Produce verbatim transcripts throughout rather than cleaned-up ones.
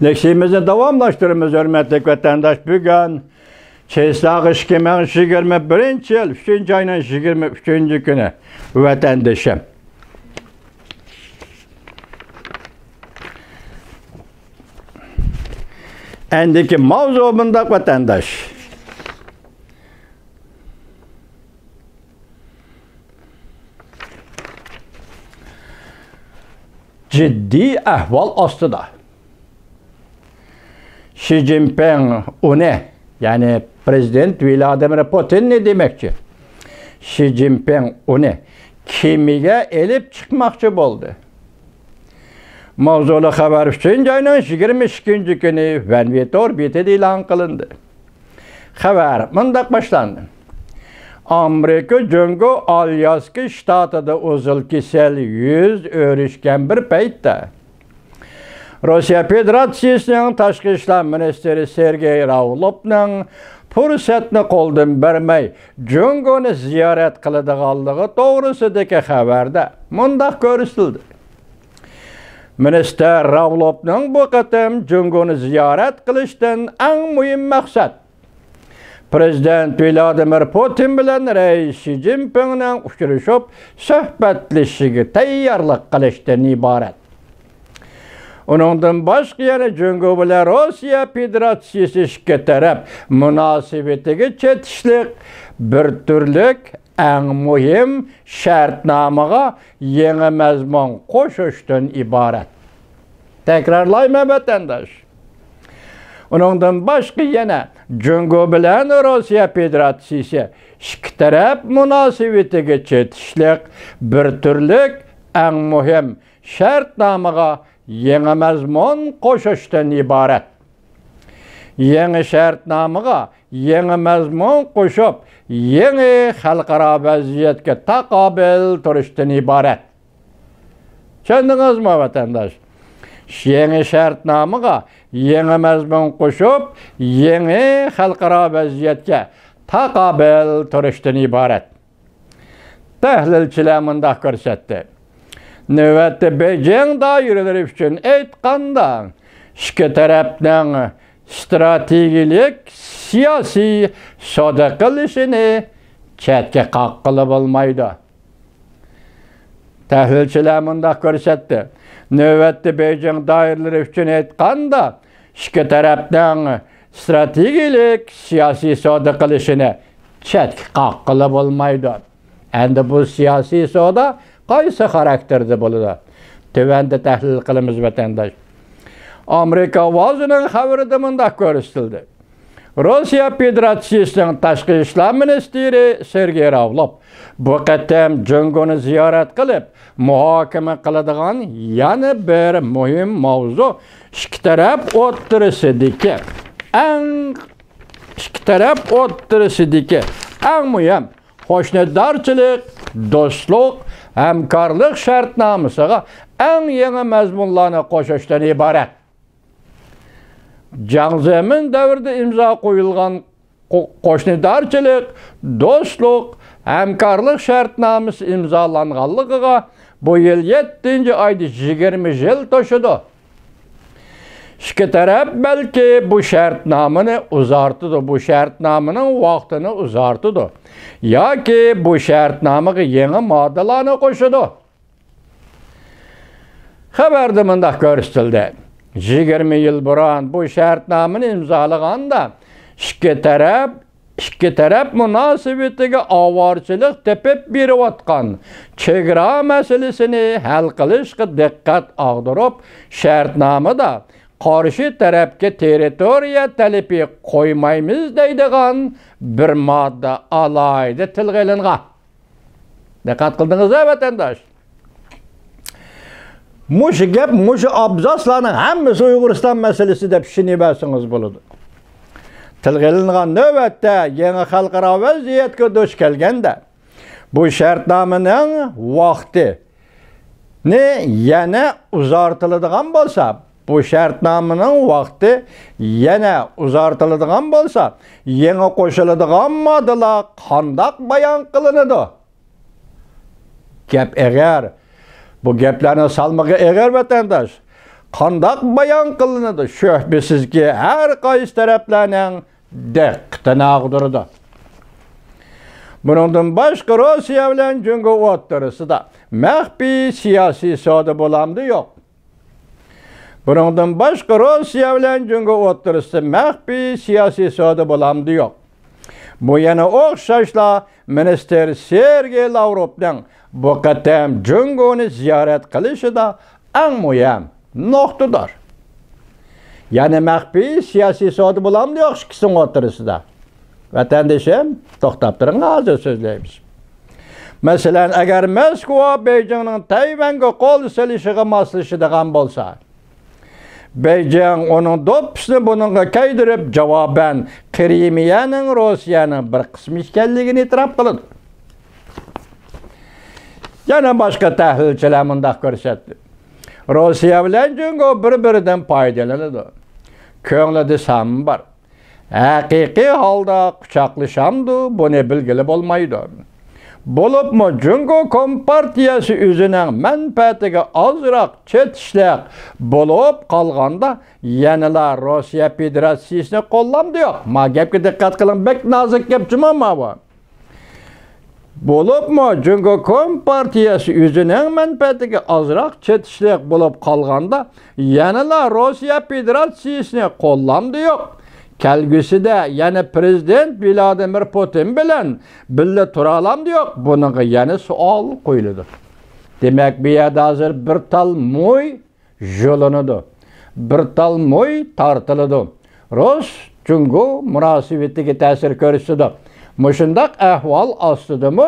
لېكسىيىمىزنى داۋاملاشتۇرىمىز، ھۆرمەتلىك ۋەتەنداش. بۈگۈن چېسلاغ ئىككى مىڭ يىگىرمە بىرىنچى يىل ئۈچىنچى ئاينىڭ يىگىرمە ئۈچىنچى كۈنى، ۋەتەندىشىم. ئەندىكى ماۋزۇ مۇنداق، ۋەتەنداش. جىددىي ئەھۋال ئاستىدا. شى جىنپىڭ ئۇنى، يەنى پرېزىدېنت ۋلادىمىر پۇتىننى دېمەكچى. شى جىنپىڭ ئۇنى كېمىگە ئېلىپ چىقماقچى بولدى. ماۋزۇلۇق خەۋەر ئۈچىنچى ئاينىڭ يىگىرمە ئىككىنچى كۈنى ۋەنۋى تور بېتىدە ئېلان قىلىندى. خەۋەر مۇنداق باشلاندى. ئامېرىكا جۇڭگو ئالياسكا شتاتىدا ئۇزۇل كېسەل يۈز ئۆرۈشكەن بىر پەيتتە، روسىيە فېدېراتسىيىسىنىڭ تاشقى ئىشلار مىنىستىرى سېرگېي راۋلوفنىڭ پۇرسەتنى قولدىن بەرمەي جۇڭگونى زىيارەت قىلىدىغانلىقى توغرىسىدىكى خەۋەردە مۇنداق كۆرسىتىلدى. مىنىستىر راۋلوفنىڭ بۇ قېتىم جۇڭگونى زىيارەت قىلىشتىن ئەڭ مۇھىم مەقسەت، پرېزىدېنت ۋلادىمىر پۇتىن بىلەن رەئىس شى جىنپىڭنىڭ ئۇچرىشىپ سۆھبەتلىشىشىگە تەييارلىق قىلىشتىن ئىبارەت. ئۇنىڭدىن باشقا يەنە جۇڭگو بىلەن روسىيە فېدېراتسىيىسى ئىككى تەرەپ مۇناسىۋىتىگە چېتىشلىق بىر تۈرلۈك ئەڭ مۇھىم شەرتنامىغا يېڭى مەزمۇن قوشۇشتىن ئىبارەت. تەكرارلايمەن، ۋەتەنداش. ئۇنىڭدىن باشقا يەنە جۇڭگو بىلەن روسىيە فېدېراتسىيىسى ئىككى تەرەپ مۇناسىۋىتىگە چېتىشلىق بىر تۈرلۈك ئەڭ مۇھىم شەرتنامىغا يېڭى مەزمۇن قوشۇشتىن ئىبارەت. يېڭى شەرتنامىغا يېڭى مەزمۇن قوشۇپ، يېڭى خەلقئارا ۋەزىيەتكە تاقابىل تۇرۇشتىن ئىبارەت. چۈشەندىڭىزمۇ، ۋەتەنداش؟ يېڭى شەرتنامىغا يېڭى مەزمۇن قوشۇپ، يېڭى خەلقئارا ۋەزىيەتكە تاقابىل تۇرۇشتىن ئىبارەت. تەھلىلچىلەر مۇنداق كۆرسەتتى. نۆۋەتتە بېيجىڭ دائىرىلىرى ئۈچۈن ئېيتقاندا، ئىككى تەرەپنىڭ ئىستراتېگىيەلىك سىياسىي سودا قىلىشىنى چەتكە قاققىلى بولمايدۇ. تەھلىلچىلەر مۇنداق كۆرسەتتى. نۆۋەتتە بېيجىڭ دائىرىلىرى ئۈچۈن ئېيتقاندا، ئىككى تەرەپنىڭ ئىستراتېگىيەلىك سىياسىي سودا قىلىشىنى چەتكە قاققىلى بولمايدۇ. ئەمدى بۇ سىياسىي سودا قايسى خاراكتېردا بولىدۇ؟ تۆۋەندە تەھلىل قىلىمىز، ۋەتەنداش. ئامېرىكا ئاۋازىنىڭ خەۋىرىدە مۇنداق كۆرسىتىلدى. روسىيە فېدېراتسىيىسىنىڭ تاشقى ئىشلار مىنىستىرى سېرگېي راۋلوف بۇ قېتىم جۇڭگونى زىيارەت قىلىپ، مۇھاكىمە قىلىدىغان يەنە بىر مۇھىم ماۋزۇ ئىككى تەرەپ ئوتتۇرىسىدىكى ئەڭ، ئىككى تەرەپ ئوتتۇرىسىدىكى ئەڭ مۇھىم قوشنىدارچىلىق، دوستلۇق، ھەمكارلىق شەرتنامىسىغا ئەڭ يېڭى مەزمۇنلارنى قوشۇشتىن ئىبارەت. جاڭ زېمىن دەۋرىدە ئىمزا قويۇلغان قو-، قوشنىدارچىلىق، دوستلۇق، ھەمكارلىق شەرتنامىسى ئىمزالانغانلىقىغا بۇ يىل يەتتىنچى ئايدا يىگىرمە يىل توشىدۇ. ئىككى تەرەپ بەلكى بۇ شەرتنامىنى ئۇزارتىدۇ، بۇ شەرتنامىنىڭ ۋاقتىنى ئۇزارتىدۇ ياكى بۇ شەرتنامىغا يېڭى ماددىلارنى قوشىدۇ. خەۋەردە مۇنداق كۆرسىتىلدى. يىگىرمە يىل بۇرۇن بۇ شەرتنامىنى ئىمزالىغاندا، ئىككى تەرەپ، ئىككى تەرەپ مۇناسىۋىتىگە ئاۋارىچىلىق تېپىپ بېرىۋاتقان چېگرا مەسىلىسىنى ھەل قىلىشقا دىققەت ئاغدۇرۇپ، شەرتنامىدا قارشى تەرەپكە تېررىتورىيە تەلىپى قويمايمىز دەيدىغان بىر ماددا ئالاھىدە تىلغا ئېلىنغان. دىققەت قىلدىڭىزمۇ، ۋەتەنداش؟ مۇشۇ گەپ، مۇشۇ ئابزاسلارنىڭ ھەممىسى ئۇيغۇرىستان مەسىلىسى دەپ چۈشىنىۋەرسىڭىز بولىدۇ. تىلغا ئېلىنغان نۆۋەتتە يېڭى خەلقئارا ۋەزىيەتكە دۇچ كەلگەندە، بۇ شەرتنامىنىڭ ۋاقتى نى يەنە ئۇزارتىلىدىغان بولسا، بۇ شەرتنامىنىڭ ۋاقتى يەنە ئۇزارتىلىدىغان بولسا، يېڭى قوشۇلىدىغان ماددىلار قانداق بايان قىلىنىدۇ؟ گەپ ئېغىر. بۇ گەپلەرنىڭ سالمىقى ئېغىر، ۋەتەنداش. قانداق بايان قىلىنىدۇ؟ شۈبھىسىزكى، ھەر قايسى تەرەپلەرنىڭ دىققىتىنى ئاغدۇرىدۇ. بۇنىڭدىن باشقا، روسىيە بىلەن جۇڭگو ئوتتۇرىسىدا مەخپىي سىياسىي سودا بولامدۇ؟ يوق. بۇنىڭدىن باشقا، روسىيە بىلەن جۇڭگو ئوتتۇرىسىدا مەخپىي سىياسىي سودا بولامدۇ؟ يوق. بۇ يەنە ئوخشاشلا مىنىستىر سېرگېي لاۋروفنىڭ بۇ قېتىم جۇڭگونى زىيارەت قىلىشىدا ئەڭ مۇھىم نۇقتىدۇر. يەنە مەخپىي سىياسىي سودا بولامدۇ؟ يوق، ئىككىسىنىڭ ئوتتۇرىسىدا. ۋەتەندىشىم، توختاپ تۇرۇڭ، ھازىر سۆزلەيمىز. مەسىلەن، ئەگەر موسكۋا بېيجىڭنىڭ تەيۋەنگە قول سېلىشىغا ماسلىشىدىغان بولسا، بېيجىڭ ئۇنىڭ دوپپىسىنى بۇنىڭغا كىيدۈرۈپ، جاۋابەن قىرىمىيەنىڭ روسىيەنىڭ بىر قىسمى ئىكەنلىكىنى ئېتىراپ قىلىدۇ. يەنە باشقا تەھلىلچىلەر مۇنداق كۆرسەتتى: روسىيە بىلەن جۇڭگو بىر-بىرىدىن پايدىلىنىدۇ. كۆڭلىدە سەم بار. ھەقىقىي ھالدا قۇچاقلىشامدۇ، بۇنى بىلگىلى بولمايدۇ. بولۇپمۇ جۇڭگو كومپارتىيەسى ئۆزىنىڭ مەنپەئەتىگە ئازراق چېتىشلىق بولۇپ قالغاندا، يەنىلا روسىيە فېدېراتسىيىسىنى قوللامدۇ؟ يوق. ما گەپكە دىققەت قىلىڭ، بەك نازۇك گەپ جۇمۇ ماۋۇ. بولۇپمۇ جۇڭگو كومپارتىيەسى ئۆزىنىڭ مەنپەئەتىگە ئازراق چېتىشلىق بولۇپ قالغاندا، يەنىلا روسىيە فېدېراتسىيىسىنى قوللامدۇ؟ يوق. كەلگۈسىدە يەنە پىرېزىدېنت ۋلادىمىر پۇتىن بىلەن بىللە تۇرالامدۇ؟ يوق. بۇنىڭغا يەنە سوئال قويۇلىدۇ. دېمەك، بۇ يەردە ھازىر بىر تال موي يۇلۇنىدۇ. بىر تال موي تارتىلىدۇ. روس جۇڭگو مۇناسىۋىتىگە تەسىر كۆرسىتىدۇ. مۇشۇنداق ئەھۋال ئاستىدىمۇ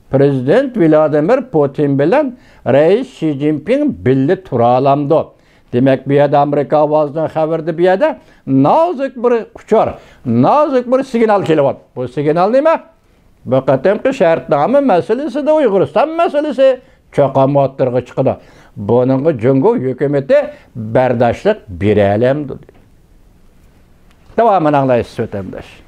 پىرېزىدېنت ۋلادىمىر پۇتىن بىلەن رەئىس شى جىنپىڭ بىللە تۇرالامدۇ؟ دېمەك، بۇ يەردە ئامېرىكا ئاۋازىنىڭ خەۋىرىدە بۇ يەردە نازۇك بىر ئۇچۇر، نازۇك بىر سىگنال كېلىۋاتىدۇ. بۇ سىگنال نېمە؟ بۇ قېتىمقى شەرتنامە مەسىلىسىدە ئۇيغۇرىستان مەسىلىسى چوقۇم ئوتتۇرىغا چىقىدۇ. بۇنىڭغا جۇڭگو ھۆكۈمىتى بەرداشلىق بېرەلەمدۇ؟ داۋامىنى ئاڭلايسىز، ۋەتەنداش.